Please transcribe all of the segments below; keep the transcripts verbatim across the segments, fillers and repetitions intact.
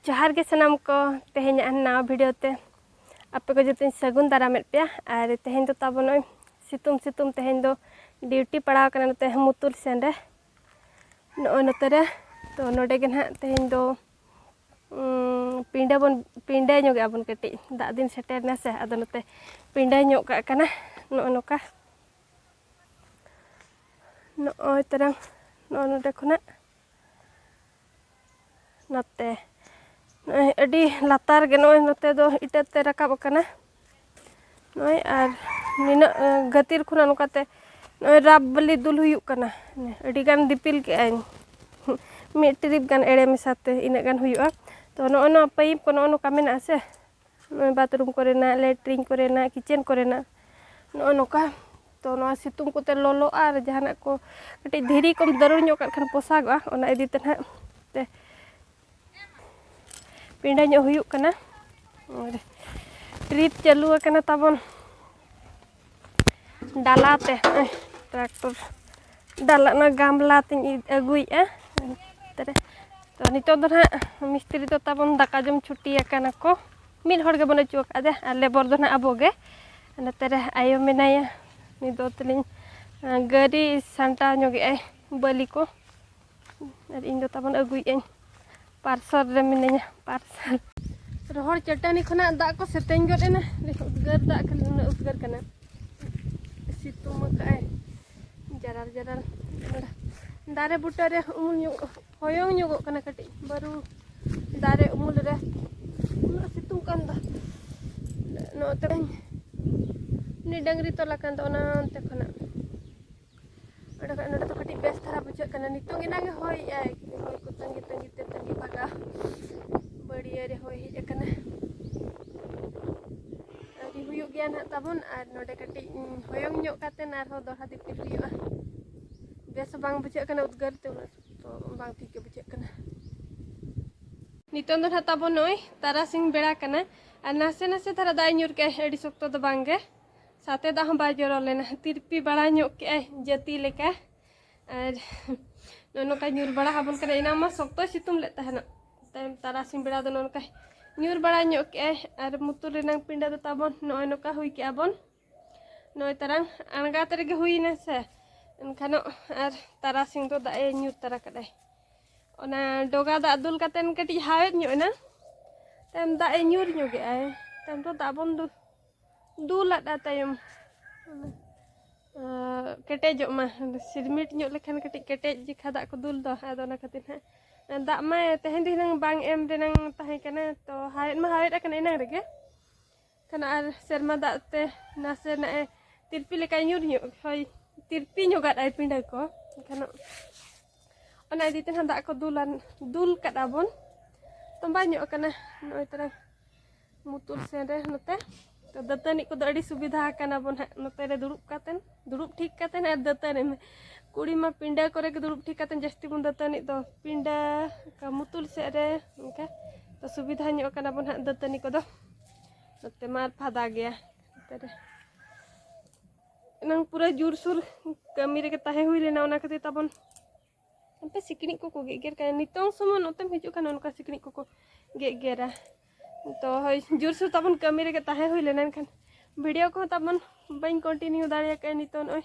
ᱡᱚᱦᱟᱨ ᱜᱮ ᱥᱟᱱᱟᱢ ᱠᱚ, ᱛᱮᱦᱮᱧᱟᱜ ᱱᱟᱣᱟ ᱵᱷᱤᱰᱤᱭᱳ ᱛᱮ ᱟᱯᱮ ᱠᱚ ᱡᱚᱛᱚᱧ ᱥᱟᱹᱜᱩᱱ ᱫᱟᱨᱟᱢᱮᱫ ᱯᱮᱭᱟ᱾ ᱟᱨ ᱛᱮᱦᱮᱧ ᱫᱚ ᱛᱟᱵᱚᱱ ᱱᱚᱜᱼᱚᱭ ᱥᱤᱛᱩᱝ ᱥᱤᱛᱩᱝ ᱛᱮᱦᱮᱧ ᱫᱚ ᱰᱤᱭᱩᱴᱤ ᱯᱟᱲᱟᱣ ᱠᱟᱱᱟ ᱱᱚᱛᱮ ᱢᱩᱛᱩᱞ ᱥᱮᱱ ᱨᱮ, ᱱᱚᱜᱼᱚᱭ ᱱᱚᱛᱮ ᱨᱮ᱾ ᱛᱚ ᱱᱚᱰᱮ ᱜᱮ ᱱᱟᱦᱟᱜ ᱛᱮᱦᱮᱧ ᱫᱚ ᱩᱸ, ᱯᱤᱸᱰᱟᱹ ᱵᱚᱱ, ᱯᱤᱸᱰᱟᱹ ᱧᱚᱜᱮᱜᱼᱟ ᱵᱚᱱ ᱠᱟᱹᱴᱤᱡ, ᱫᱟᱜ ᱫᱤᱱ ᱥᱮᱴᱮᱨ ᱮᱱᱟ ᱥᱮ, ᱟᱫᱚ ᱱᱚᱛᱮ ᱯᱤᱸᱰᱟᱹ ᱧᱚᱜ ᱠᱟᱜ ᱠᱟᱱᱟ᱾ ᱱᱚᱜᱼᱚ ᱱᱚᱝᱠᱟ, ᱱᱚᱜᱼᱚᱭ ᱛᱟᱨᱟᱝ, ᱱᱚᱜᱼᱚ ᱱᱚᱰᱮ ᱠᱷᱚᱱᱟᱜ ᱱᱚᱛᱮ, ᱱᱚᱜᱼᱚᱭ ᱟᱹᱰᱤ ᱞᱟᱛᱟᱨ ᱜᱮ, ᱱᱚᱜᱼᱚᱭ ᱱᱚᱛᱮ ᱫᱚ ᱤᱴᱟᱹ ᱛᱮ ᱨᱟᱠᱟᱵ ᱟᱠᱟᱱᱟ᱾ ᱱᱚᱜᱼᱚᱭ ᱟᱨ ᱱᱤᱱᱟᱹᱜ, ᱮ, ᱜᱟᱹᱛᱤᱨ ᱠᱷᱚᱱᱟᱜ ᱱᱚᱝᱠᱟᱛᱮ ᱱᱚᱜᱼᱚᱭ ᱨᱟᱯ ᱵᱟᱹᱞᱤ ᱫᱩᱞ ᱦᱩᱭᱩᱜ ᱠᱟᱱᱟ᱾ ᱟᱹᱰᱤ ᱜᱟᱱ ᱫᱤᱯᱤᱞ ᱠᱮᱜᱼᱟᱹᱧ, ᱢᱤᱫ ᱴᱨᱤᱯ ᱜᱟᱱ ᱮᱲᱮ ᱢᱮᱥᱟᱛᱮ ᱤᱱᱟᱹᱜ ᱜᱟᱱ ᱦᱩᱭᱩᱜᱼᱟ᱾ ᱛᱚ ᱱᱚᱜᱼᱚᱭ ᱱᱚᱣᱟ ᱯᱟᱭᱤᱯ ᱠᱚ ᱱᱚᱜᱼᱚ ᱱᱚᱝᱠᱟ ᱢᱮᱱᱟᱜᱼᱟ ᱥᱮ, ᱱᱚᱜᱼᱚᱭ ᱵᱟᱛᱷᱨᱩᱢ ᱠᱚᱨᱮᱱᱟᱜ, ᱞᱮᱴᱨᱤᱱ ᱠᱚᱨᱮᱱᱟᱜ, ᱠᱤᱪᱮᱱ ᱠᱚᱨᱮᱱᱟᱜ, ᱱᱚᱜᱼᱚ ᱱᱚᱝᱠᱟ᱾ ᱛᱚ ᱱᱚᱣᱟ ᱥᱤᱛᱩᱝ ᱠᱚᱛᱮ ᱞᱚᱞᱚᱜᱼᱟ ᱟᱨ ᱡᱟᱦᱟᱱᱟᱜ ᱠᱚ ᱠᱟᱹᱴᱤᱡ ᱫᱷᱤᱨᱤ ᱠᱚᱢ ᱫᱟᱹᱨᱩᱲ ᱧᱚᱜ ᱠᱟᱜ ᱠᱷᱟᱱ ᱯᱚᱥᱟᱜᱚᱜᱼᱟ, ᱚᱱᱟ ᱤᱫᱤ ᱛᱮ ᱱᱟᱦᱟᱜ ᱛᱮ ᱯᱤᱸᱰᱟᱹ ᱧᱚᱜ ᱦᱩᱭᱩᱜ ᱠᱟᱱᱟ᱾ ᱟᱨ ᱴᱨᱤᱯ ᱪᱟᱹᱞᱩ ᱟᱠᱟᱱᱟ ᱛᱟᱵᱚᱱ ᱰᱟᱞᱟ ᱛᱮ, ᱱᱚᱜᱼᱚᱭ ᱴᱨᱟᱠᱴᱚᱨ ᱰᱟᱞᱟ, ᱚᱱᱟ ᱜᱟᱢᱞᱟ ᱛᱤᱧ ᱤᱫ-, ᱟᱹᱜᱩᱭᱮᱫᱼᱟ᱾ ᱛᱚ ᱱᱤᱛᱚᱜ ᱫᱚ ᱱᱟᱦᱟᱜ ᱢᱤᱥᱛᱨᱤ ᱫᱚ ᱛᱟᱵᱚᱱ ᱫᱟᱠᱟ ᱡᱚᱢ ᱪᱷᱩᱴᱤ ᱟᱠᱟᱱᱟ ᱠᱚ, ᱢᱤᱫ ᱦᱚᱲ ᱜᱮᱵᱚᱱ ᱟᱹᱪᱩ ᱟᱠᱟᱫᱮᱭᱟ ᱟᱨ ᱞᱮᱵᱚᱨ ᱫᱚ ᱱᱟᱦᱟᱜ ᱟᱵᱚ ᱜᱮ᱾ ᱱᱚᱛᱮ ᱨᱮ ᱟᱭᱳ ᱢᱮᱱᱟᱭᱟ, ᱩᱱᱤ ᱫᱚ ᱛᱟᱹᱞᱤᱧ, ᱟᱸ, ᱜᱟᱹᱨᱤ ᱥᱟᱢᱴᱟᱣ ᱧᱚᱜᱮᱜᱼᱟᱭ ᱵᱟᱹᱞᱤ ᱠᱚ, ᱟᱨ ᱤᱧ ᱫᱚ ᱛᱟᱵᱚᱱ ᱟᱹᱜᱩᱭᱮᱫᱼᱟᱹᱧ, ᱯᱟᱨᱥᱚᱞ ᱨᱮ ᱢᱤᱱᱟᱹᱧᱟ, ᱯᱟᱨᱥᱚᱞ᱾ ᱨᱚᱦᱚᱲ ᱪᱟᱹᱴᱟᱹᱱᱤ ᱠᱷᱚᱱᱟᱜ ᱫᱟᱜ ᱠᱚ ᱥᱮᱛᱮᱧ ᱜᱚᱫ ᱮᱱᱟ, ᱩᱫᱽᱜᱟᱹᱨ ᱫᱟᱜ ᱠᱷᱟᱹᱞᱤ ᱩᱱᱟᱹᱜ ᱩᱫᱽᱜᱟᱹᱨ ᱠᱟᱱᱟ, ᱥᱤᱛᱩᱝ ᱟᱠᱟᱫᱼᱟᱭ ᱡᱟᱨᱟᱞ ᱡᱟᱨᱟᱞ᱾ ᱫᱟᱨᱮ ᱵᱩᱴᱟᱹ ᱨᱮ ᱩᱢᱩᱞ ᱧᱚᱜ, ᱦᱚᱭᱚᱝ ᱧᱚᱜᱚᱜ ᱠᱟᱱᱟ ᱠᱟᱹᱴᱤᱡ, ᱵᱟᱹᱨᱩ ᱫᱟᱨᱮ ᱩᱢᱩᱞ ᱨᱮ ᱩᱱᱟᱹᱜ ᱥᱤᱛᱩᱝ ᱠᱟᱱ ᱫᱚ᱾ ᱱᱚᱛᱮ ᱩᱱᱤ ᱰᱟᱹᱝᱨᱤ ᱛᱚᱞᱟ ᱠᱟᱱ ᱫᱚ, ᱚᱱᱟ ᱚᱱᱛᱮ ᱠᱷᱚᱱᱟᱜ ᱚᱸᱰᱮ ᱠᱷᱚᱱ ᱱᱚᱰᱮ ᱫᱚ ᱠᱟᱹᱴᱤᱡ ᱵᱮᱥ ᱫᱷᱟᱨᱟ ᱵᱩᱡᱷᱟᱹᱜ ᱠᱟᱱᱟ᱾ ᱱᱤᱛᱚᱝ ᱮᱱᱟᱝ ᱜᱮ ᱦᱚᱭᱮᱜᱼᱟᱭ, ᱦᱚᱭ ᱠᱚ ᱛᱟᱺᱜᱤ ᱛᱟᱺᱜᱤ ᱛᱮ ᱛᱟᱺᱜᱤ ᱵᱷᱟᱜᱟᱣ᱾ ᱵᱟᱹᱲᱭᱟᱹ ᱨᱮ ᱦᱚᱭ ᱦᱮᱡ ᱟᱠᱟᱱᱟ᱾ ᱟᱹᱣᱨᱤ ᱦᱩᱭᱩᱜ ᱜᱮᱭᱟ ᱱᱟᱦᱟᱜ ᱛᱟᱵᱚᱱ, ᱟᱨ ᱱᱚᱰᱮ ᱠᱟᱹᱴᱤᱡ, ᱩᱸ, ᱦᱚᱭᱚᱝ ᱧᱚᱜ ᱠᱟᱛᱮ ᱟᱨᱦᱚᱸ ᱫᱚᱦᱲᱟ ᱫᱤᱯᱤᱞ ᱦᱩᱭᱩᱜᱼᱟ᱾ ᱵᱮᱥ ᱵᱟᱝ ᱵᱩᱡᱷᱟᱹᱜ ᱠᱟᱱᱟ ᱩᱫᱽᱜᱟᱹᱨ ᱛᱮ, ᱩᱱᱟᱹᱜ ᱥᱚᱠᱛᱚ ᱵᱟᱝ ᱴᱷᱤᱠ ᱜᱮ ᱵᱩᱡᱷᱟᱹᱜ ᱠᱟᱱᱟ᱾ ᱱᱤᱛᱚᱝ ᱫᱚ ᱱᱟᱦᱟᱜ ᱛᱟᱵᱚᱱ ᱱᱚᱜᱼᱚᱭ ᱛᱟᱨᱟᱥᱤᱧ ᱵᱮᱲᱟ ᱠᱟᱱᱟ, ᱟᱨ ᱱᱟᱥᱮ ᱱᱟᱥᱮ ᱫᱷᱟᱨᱟ ᱫᱟᱜ ᱮ ᱧᱩᱨ ᱠᱮᱜᱼᱟ, ᱟᱹᱰᱤ ᱥᱚᱠᱛᱚ ᱫᱚ ᱵᱟᱝ ᱜᱮ᱾ ᱥᱟᱛᱮ ᱫᱟᱜ ᱦᱚᱸ ᱵᱟᱭ ᱡᱚᱨᱚ ᱞᱮᱱᱟ, ᱛᱤᱨᱯᱤ ᱵᱟᱲᱟ ᱧᱚᱜ ᱠᱮᱜᱼᱟᱭ ᱡᱟᱹᱛᱤ ᱞᱮᱠᱟ᱾ ᱟᱨ ᱱᱚᱜᱼᱚ ᱱᱚᱝᱠᱟ ᱧᱩᱨ ᱵᱟᱲᱟ ᱟᱵᱚᱱ ᱠᱟᱱᱟ᱾ ᱮᱱᱟᱝ ᱢᱟ ᱥᱚᱠᱛᱚᱭ ᱥᱤᱛᱩᱝ ᱞᱮᱫ ᱛᱟᱦᱮᱱᱚᱜ, ᱛᱟᱭᱚᱢ ᱛᱟᱨᱟᱥᱤᱧ ᱵᱮᱲᱟ ᱫᱚ ᱱᱚᱜᱼᱚ ᱱᱚᱝᱠᱟ ᱧᱩᱨ ᱵᱟᱲᱟ ᱧᱚᱜ ᱠᱮᱜᱼᱟᱭ᱾ ᱟᱨ ᱢᱩᱛᱩᱞ ᱨᱮᱱᱟᱝ ᱯᱤᱸᱰᱟᱹ ᱫᱚ ᱛᱟᱵᱚᱱ ᱱᱚᱜᱼᱚᱭ ᱱᱚᱝᱠᱟ ᱦᱩᱭ ᱠᱮᱜᱼᱟ ᱵᱚᱱ᱾ ᱱᱚᱜᱼᱚᱭ ᱛᱟᱨᱟᱝ ᱟᱬᱜᱟᱛ ᱨᱮᱜᱮ ᱦᱩᱭᱱᱟ ᱥᱮ, ᱮᱱᱠᱷᱟᱱ ᱟᱨ ᱛᱟᱨᱟᱥᱤᱧ ᱫᱚ ᱫᱟᱜ ᱮ ᱧᱩᱨ ᱛᱟᱨᱟ ᱠᱟᱫᱟᱭ᱾ ᱚᱱᱟ ᱰᱚᱜᱟ ᱫᱟᱜ ᱫᱩᱞ ᱠᱟᱛᱮᱱ ᱠᱟᱹᱴᱤᱡ ᱦᱟᱣᱮᱫ ᱧᱚᱜ ᱮᱱᱟ, ᱛᱟᱭᱚᱢ ᱫᱟᱜ ᱮ ᱧᱩᱨ ᱧᱚᱜᱮᱜᱼᱟᱭ᱾ ᱛᱟᱭᱚᱢ ᱫᱚ ᱫᱟᱜ ᱵᱚᱱ ᱫᱩ-, ᱫᱩᱞᱟᱫᱼᱟ ᱛᱟᱭᱚᱢ᱾ ᱚᱱᱟ, ᱟᱸ, ᱠᱮᱴᱮᱡᱚᱜ ᱢᱟ, ᱥᱤᱨᱢᱤᱴ ᱧᱚᱜ ᱞᱮᱠᱷᱟᱱ ᱠᱟᱹᱴᱤᱡ ᱠᱮᱴᱮᱡ ᱡᱮᱠᱷᱟ ᱫᱟᱜ ᱠᱚ ᱫᱩᱞ ᱫᱚ, ᱟᱫᱚ ᱚᱱᱟ ᱠᱷᱟᱹᱛᱤᱨ ᱦᱟᱸᱜ ᱫᱟᱜ ᱢᱟᱭ ᱛᱮᱦᱮᱧ ᱫᱚ ᱦᱩᱱᱟᱹᱝ ᱵᱟᱝ ᱮᱢ ᱨᱮᱱᱟᱝ ᱛᱟᱦᱮᱸ ᱠᱟᱱᱟ, ᱛᱚ ᱦᱟᱣᱮᱫ ᱢᱟ ᱦᱟᱣᱮᱫ ᱟᱠᱟᱱ ᱮᱱᱟᱝ ᱨᱮᱜᱮ, ᱠᱷᱟᱱ ᱟᱨ ᱥᱮᱨᱢᱟ ᱫᱟᱜ ᱛᱮ ᱱᱟᱥᱮᱱᱟᱜ ᱮ ᱛᱤᱨᱯᱤ ᱞᱮᱠᱟᱭ ᱧᱩᱨ ᱧᱚᱜ, ᱦᱳᱭ, ᱛᱤᱨᱯᱤ ᱧᱚᱜᱟᱫ ᱟᱭ ᱯᱤᱸᱰᱟᱹ ᱠᱚ᱾ ᱮᱱᱠᱷᱟᱱ ᱚᱱᱟ ᱤᱫᱤ ᱛᱮ ᱱᱟᱦᱟᱜ ᱫᱟᱜ ᱠᱚ ᱫᱩᱞᱟᱱ, ᱫᱩᱞ ᱠᱟᱫᱼᱟ ᱵᱚᱱ, ᱛᱚᱸᱵᱟ ᱧᱚᱜ ᱟᱠᱟᱱᱟ ᱱᱚᱜᱼᱚᱭ ᱛᱟᱨᱟ ᱢᱩᱛᱩᱞ ᱥᱮᱱ ᱨᱮ ᱱᱚᱛᱮ᱾ ᱛᱚ ᱫᱟᱹᱛᱟᱹᱱᱤ ᱠᱚᱫᱚ ᱟᱹᱰᱤ ᱥᱩᱵᱤᱫᱷᱟ ᱟᱠᱟᱱᱟ ᱵᱚᱱ ᱦᱟᱸᱜ, ᱱᱚᱛᱮ ᱨᱮ ᱫᱩᱲᱩᱵ ᱠᱟᱛᱮᱱ, ᱫᱩᱲᱩᱵ ᱴᱷᱤᱠ ᱠᱟᱛᱮᱱ ᱟᱨ ᱫᱟᱹᱛᱟᱹᱱᱤ ᱢᱮ᱾ ᱠᱩᱲᱤ ᱢᱟ ᱯᱤᱸᱰᱟᱹ ᱠᱚᱨᱮ ᱜᱮ ᱫᱩᱲᱩᱵ ᱴᱷᱤᱠ ᱠᱟᱛᱮᱱ ᱡᱟᱹᱥᱛᱤ ᱵᱚᱱ ᱫᱟᱹᱛᱟᱹᱱᱤᱜ ᱫᱚ, ᱯᱤᱸᱰᱟᱹ, ᱚᱱᱠᱟ ᱢᱩᱛᱩᱞ ᱥᱮᱫ ᱨᱮ ᱚᱱᱠᱟ᱾ ᱛᱚ ᱥᱩᱵᱤᱫᱷᱟ ᱧᱚᱜ ᱟᱠᱟᱱᱟ ᱵᱚᱱ ᱦᱟᱸᱜ ᱫᱟᱹᱛᱟᱹᱱᱤ ᱠᱚᱫᱚ᱾ ᱱᱚᱛᱮ ᱢᱟ ᱟᱨ ᱯᱷᱟᱫᱟ ᱜᱮᱭᱟ᱾ ᱱᱚᱛᱮ ᱨᱮ ᱮᱱᱟᱝ ᱯᱩᱨᱟᱹ ᱡᱳᱨᱥᱳᱨ ᱠᱟᱹᱢᱤ ᱨᱮᱜᱮ ᱛᱟᱦᱮᱸ ᱦᱩᱭ ᱞᱮᱱᱟ, ᱚᱱᱟ ᱠᱷᱟᱹᱛᱤᱨ ᱛᱟᱵᱚᱱ ᱦᱟᱱᱛᱮ ᱥᱤᱠᱲᱤᱡ ᱠᱚᱠᱚ ᱜᱮᱜᱮᱨ ᱠᱟᱱᱟ᱾ ᱱᱤᱛᱚᱝ ᱥᱚᱢᱚᱭ ᱱᱚᱛᱮᱢ ᱦᱤᱡᱩᱜ ᱠᱷᱟᱱ ᱚᱱᱠᱟ ᱥᱤᱠᱲᱤᱡ ᱠᱚᱠᱚ ᱜᱮᱜᱮᱨᱟ᱾ ᱛᱚ ᱦᱳᱭ, ᱡᱳᱨᱥᱳᱨ ᱛᱟᱵᱚᱱ ᱠᱟᱹᱢᱤ ᱨᱮᱜᱮ ᱛᱟᱦᱮᱸ ᱦᱩᱭ ᱞᱮᱱᱟ, ᱮᱱᱠᱷᱟᱱ ᱵᱷᱤᱰᱤᱭᱳ ᱠᱚᱦᱚᱸ ᱛᱟᱵᱚᱱ ᱵᱟᱹᱧ ᱠᱚᱱᱴᱤᱱᱤᱭᱩ ᱫᱟᱲᱮᱭᱟᱜ ᱠᱟᱱᱟ᱾ ᱱᱤᱛᱚᱜ ᱱᱚᱜᱼᱚᱭ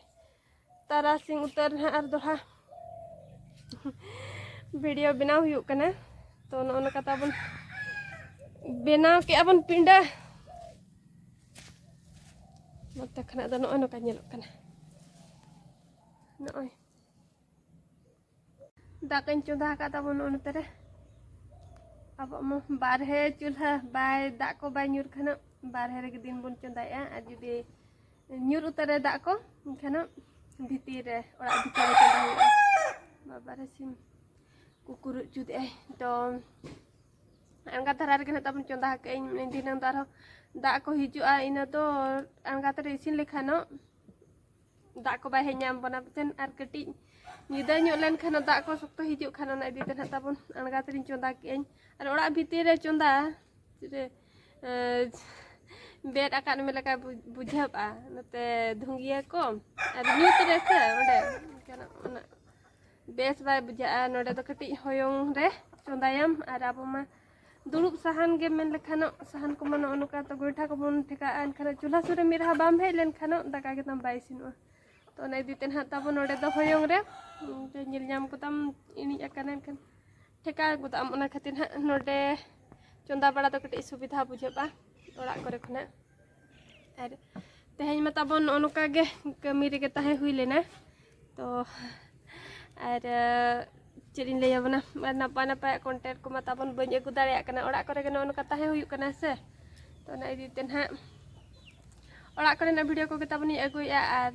ᱛᱟᱨᱟᱥᱤᱧ ᱩᱛᱟᱹᱨ ᱱᱟᱦᱟᱜ ᱟᱨ ᱫᱚᱦᱲᱟ ᱵᱷᱤᱰᱤᱭᱳ ᱵᱮᱱᱟᱣ ᱦᱩᱭᱩᱜ ᱠᱟᱱᱟ᱾ ᱛᱚ ᱱᱚᱜᱼᱚ ᱱᱚᱝᱠᱟ ᱛᱟᱵᱚᱱ ᱵᱮᱱᱟᱣ ᱠᱮᱜᱼᱟ ᱵᱚᱱ ᱯᱤᱸᱰᱟᱹ᱾ ᱱᱚᱛᱮ ᱠᱷᱚᱱᱟᱜ ᱫᱚ ᱱᱚᱜᱼᱚᱭ ᱱᱚᱝᱠᱟ ᱧᱮᱞᱚᱜ ᱠᱟᱱᱟ᱾ ᱱᱚᱜᱼᱚᱭ ᱫᱟᱠᱟᱧ ᱪᱚᱸᱫᱟ ᱟᱠᱟᱫ ᱛᱟᱵᱚᱱ ᱱᱚᱜᱼᱚ ᱱᱚᱛᱮ ᱨᱮ᱾ ᱟᱵᱚᱣᱟᱜ ᱢᱟ ᱵᱟᱨᱦᱮ ᱪᱩᱞᱦᱟᱹ ᱵᱟᱭ, ᱫᱟᱜ ᱠᱚ ᱵᱟᱭ ᱧᱩᱨ ᱠᱷᱟᱱ ᱵᱟᱨᱦᱮ ᱨᱮᱜᱮ ᱫᱤᱱ ᱵᱚᱱ ᱪᱚᱸᱫᱟᱭᱮᱜᱼᱟ᱾ ᱟᱨ ᱡᱩᱫᱤ ᱧᱩᱨ ᱩᱛᱟᱹᱨᱟᱭ ᱫᱟᱜ ᱠᱚ, ᱮᱱᱠᱷᱟᱱ ᱵᱷᱤᱛᱤᱨ ᱨᱮ, ᱚᱲᱟᱜ ᱵᱷᱤᱛᱤᱨ ᱨᱮ ᱪᱚᱸᱫᱟ ᱦᱩᱭᱩᱜᱼᱟ᱾ ᱵᱟᱵᱟ ᱨᱮ ᱥᱤᱢ ᱠᱩᱠᱩᱨᱩᱡ ᱡᱩᱫ ᱮᱜᱼᱟᱭ᱾ ᱛᱚ ᱟᱬᱜᱟᱛ ᱫᱷᱟᱨᱟ ᱨᱮᱜᱮ ᱱᱟᱜ ᱛᱟᱵᱚᱱ ᱪᱚᱸᱫᱟ ᱟᱠᱟᱫ ᱟᱹᱧ, ᱫᱷᱤᱱᱟᱹᱝ ᱫᱚ ᱟᱨᱦᱚᱸ ᱫᱟᱜ ᱠᱚ ᱦᱤᱡᱩᱜᱼᱟ, ᱤᱱᱟᱹ ᱫᱚ ᱟᱬᱜᱟᱛ ᱨᱮ ᱤᱥᱤᱱ ᱞᱮᱠᱷᱟᱱᱚᱜ ᱫᱟᱜ ᱠᱚ ᱵᱟᱭ ᱦᱮᱡ ᱧᱟᱢ ᱵᱚᱱᱟ ᱯᱟᱪᱮᱱ᱾ ᱟᱨ ᱠᱟᱹᱴᱤᱡ ᱧᱤᱫᱟᱹ ᱧᱚᱜ ᱞᱮᱱᱠᱷᱟᱱ ᱫᱟᱜ ᱠᱚ ᱥᱚᱠᱛᱚ ᱦᱤᱡᱩᱜ ᱠᱷᱟᱱ, ᱚᱱᱟ ᱤᱫᱤ ᱛᱮ ᱱᱟᱜ ᱛᱟᱵᱚᱱ ᱟᱬᱜᱟᱛ ᱨᱤᱧ ᱪᱚᱸᱫᱟ ᱠᱮᱜᱼᱟᱹᱧ᱾ ᱟᱨ ᱚᱲᱟᱜ ᱵᱷᱤᱛᱤᱨ ᱨᱮ ᱪᱚᱸᱫᱟ ᱨᱮ, ᱮ, ᱵᱮᱫ ᱟᱠᱟᱫ ᱢᱮ ᱞᱮᱠᱟ ᱵᱩ-, ᱵᱩᱡᱷᱟᱹᱜᱼᱟ᱾ ᱱᱚᱛᱮ ᱫᱷᱩᱝᱜᱤᱭᱟᱹ ᱠᱚ ᱟᱨ ᱧᱩᱛ ᱨᱮ ᱥᱮ ᱚᱸᱰᱮ ᱮᱱᱠᱷᱟᱱ ᱚᱱᱟ ᱵᱮᱥ ᱵᱟᱭ ᱵᱩᱡᱷᱟᱹᱜᱼᱟ᱾ ᱱᱚᱰᱮ ᱫᱚ ᱠᱟᱹᱴᱤᱡ ᱦᱚᱭᱚᱝ ᱨᱮ ᱪᱚᱸᱫᱟᱭᱟᱢ᱾ ᱟᱨ ᱟᱵᱚ ᱢᱟ ᱫᱩᱲᱩᱵ ᱥᱟᱦᱟᱱ ᱜᱮ ᱢᱮᱱ ᱞᱮᱠᱷᱟᱱᱚᱜ, ᱥᱟᱦᱟᱱ ᱠᱚᱢᱟ ᱱᱚᱜᱼᱚ ᱱᱚᱝᱠᱟ ᱛᱚ ᱜᱚᱭᱴᱷᱟ ᱠᱚᱵᱚᱱ ᱴᱷᱮᱠᱟᱜᱼᱟ, ᱮᱱᱠᱷᱟᱱ ᱪᱩᱞᱦᱟ ᱥᱩᱨ ᱨᱮ ᱢᱤᱫ ᱫᱷᱟᱣ ᱵᱟᱢ ᱦᱮᱡ ᱞᱮᱱᱠᱷᱟᱱᱚᱜ ᱫᱟᱠᱟ ᱜᱮ ᱛᱟᱢ ᱵᱟᱭ ᱤᱥᱤᱱᱚᱜᱼᱟ᱾ ᱛᱚ ᱚᱱᱟ ᱤᱫᱤ ᱛᱮ ᱱᱟᱦᱟᱜ ᱛᱟᱵᱚ ᱱᱚᱰᱮ ᱫᱚ ᱦᱚᱭᱚᱝ ᱨᱮ, ᱩᱸ, ᱧᱮᱞ ᱧᱟᱢ ᱜᱚᱫᱟᱢ ᱤᱬᱤᱡ ᱟᱠᱟᱱᱟ, ᱮᱱᱠᱷᱟᱱ ᱴᱷᱮᱠᱟᱣ ᱜᱚᱫᱟᱢ᱾ ᱚᱱᱟ ᱠᱷᱟᱹᱛᱤᱨ ᱱᱟᱦᱟᱜ ᱱᱚᱰᱮ ᱪᱚᱸᱫᱟ ᱵᱟᱲᱟ ᱫᱚ ᱠᱟᱹᱴᱤᱡ ᱥᱩᱵᱤᱫᱷᱟ ᱵᱩᱡᱷᱟᱹᱜᱼᱟ ᱚᱲᱟᱜ ᱠᱚᱨᱮ ᱠᱷᱚᱱᱟᱜ᱾ ᱟᱨ ᱛᱮᱦᱮᱧ ᱢᱟ ᱛᱟᱵᱚᱱ ᱱᱚᱜᱼᱚ ᱱᱚᱝᱠᱟ ᱜᱮ ᱠᱟᱹᱢᱤ ᱨᱮᱜᱮ ᱛᱟᱦᱮᱸ ᱦᱩᱭ ᱞᱮᱱᱟ᱾ ᱛᱚ ᱟᱨ, ᱟᱸ, ᱪᱮᱫ ᱤᱧ ᱞᱟᱹᱭᱟᱵᱚᱱᱟ, ᱟᱨ ᱱᱟᱯᱟᱭ ᱱᱟᱯᱟᱭᱟᱜ content ᱠᱚᱢᱟ ᱛᱟᱵᱚᱱ ᱵᱟᱹᱧ ᱟᱹᱜᱩ ᱫᱟᱲᱮᱭᱟᱜ ᱠᱟᱱᱟ, ᱚᱲᱟᱜ ᱠᱚᱨᱮ ᱜᱮ ᱱᱚᱜᱼᱚ ᱱᱚᱝᱠᱟ ᱛᱟᱦᱮᱸ ᱦᱩᱭᱩᱜ ᱠᱟᱱᱟ ᱥᱮ᱾ ᱛᱚ ᱚᱱᱟ ᱤᱫᱤ ᱛᱮ ᱱᱟᱦᱟᱜ ᱚᱲᱟᱜ ᱠᱚᱨᱮᱱᱟᱜ video ᱠᱚᱜᱮ ᱛᱟᱵᱚᱱᱤᱧ ᱟᱹᱜᱩᱭᱮᱫᱼᱟ᱾ ᱟᱨ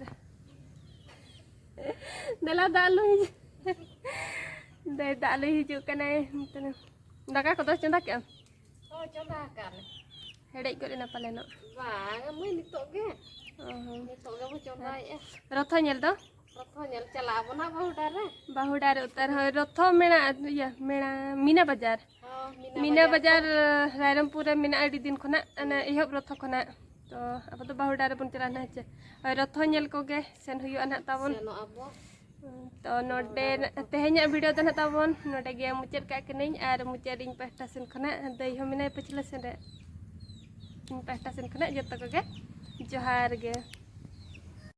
ᱫᱮᱞᱟ ᱫᱟᱜ ᱞᱩ ᱦᱤᱡᱩᱜ᱾ ᱫᱟᱹᱭ ᱫᱟᱜ ᱞᱩᱭ ᱦᱤᱡᱩᱜ ᱠᱟᱱᱟᱭ᱾ ᱫᱟᱠᱟ ᱠᱚᱫᱚ ᱪᱚᱸᱫᱟ ᱠᱮᱜᱼᱟᱢ? ᱦᱳᱭ, ᱪᱚᱸᱫᱟ ᱟᱠᱟᱫ ᱞᱮ᱾ ᱦᱮᱰᱮᱡ ᱜᱚᱫ ᱮᱱᱟ ᱯᱟᱞᱮᱱᱚᱜ᱾ ᱵᱟᱝ ᱢᱟᱹᱭ, ᱱᱤᱛᱚᱜ ᱜᱮ᱾ ᱚ ᱦᱚᱸ᱾ ᱱᱤᱛᱚᱜ ᱜᱮᱵᱚ ᱪᱚᱸᱫᱟᱭᱮᱜᱼᱟ᱾ ᱨᱚᱛᱷᱚ ᱧᱮᱞ ᱫᱚ? ᱨᱚᱛᱷᱚ ᱧᱮᱞ ᱪᱟᱞᱟᱜ ᱟᱵᱚ ᱱᱟᱜ ᱵᱟᱹᱦᱩᱰᱟᱨ ᱨᱮ᱾ ᱵᱟᱹᱦᱩᱰᱟᱨ ᱨᱮ ᱩᱛᱟᱹᱨ, ᱦᱳᱭ, ᱨᱚᱛᱷᱚ ᱢᱮᱲᱟ, ᱤᱭᱟᱹ, ᱢᱮᱲᱟ, ᱢᱤᱱᱟ ᱵᱟᱡᱟᱨ᱾ ᱦᱚᱸ, ᱢᱤᱱᱟ ᱢᱤᱱᱟ ᱵᱟᱡᱟᱨ ᱵᱟᱡᱟᱨ, ᱠᱷᱚᱱ᱾ ᱨᱟᱭᱨᱚᱝᱯᱩᱨ ᱨᱮ ᱢᱮᱱᱟᱜᱼᱟ ᱟᱹᱰᱤ ᱫᱤᱱ ᱠᱷᱚᱱᱟᱜ, ᱚᱱᱟ ᱦᱩᱸ᱾ ᱮᱦᱚᱵ ᱨᱚᱛᱷᱚ ᱠᱷᱚᱱᱟᱜ᱾ ᱛᱚ ᱟᱵᱚ ᱫᱚ ᱵᱟᱹᱦᱩᱰᱟᱨ ᱨᱮᱵᱚᱱ ᱪᱟᱞᱟᱜᱼᱟ ᱱᱟᱦᱟᱜ, ᱪᱮ? ᱦᱳᱭ, ᱨᱚᱛᱷᱚ ᱧᱮᱞ ᱠᱚᱜᱮ ᱥᱮᱱ ᱦᱩᱭᱩᱜᱼᱟ ᱱᱟᱦᱟᱜ ᱛᱟᱵᱚᱱ᱾ ᱥᱮᱱᱚᱜ ᱟᱵᱚ᱾ ᱛᱚ ᱱᱚᱰᱮ ᱵᱟᱹᱦᱩᱰᱟᱨ ᱨᱚᱛᱷᱚ᱾ ᱛᱮᱦᱮᱧᱟᱜ video ᱫᱚ ᱱᱟᱦᱟᱜ ᱛᱟᱵᱚᱱ ᱱᱚᱰᱮ ᱜᱮ ᱢᱩᱪᱟᱹᱫ ᱠᱟᱜ ᱠᱟᱹᱱᱟᱹᱧ, ᱟᱨ ᱢᱩᱪᱟᱹᱫ ᱤᱧ ᱯᱟᱦᱴᱟ ᱥᱮᱱ ᱠᱷᱚᱱᱟᱜ, ᱫᱟᱹᱭ ᱦᱚᱸ ᱢᱮᱱᱟᱭ ᱯᱟᱹᱪᱷᱞᱟᱹ ᱥᱮᱱ ᱨᱮ, ᱤᱧ ᱯᱟᱦᱴᱟ ᱥᱮᱱ ᱠᱷᱚᱱᱟᱜ ᱡᱚᱛᱚ ᱠᱚᱜᱮ ᱡᱚᱦᱟᱨ ᱜᱮ᱾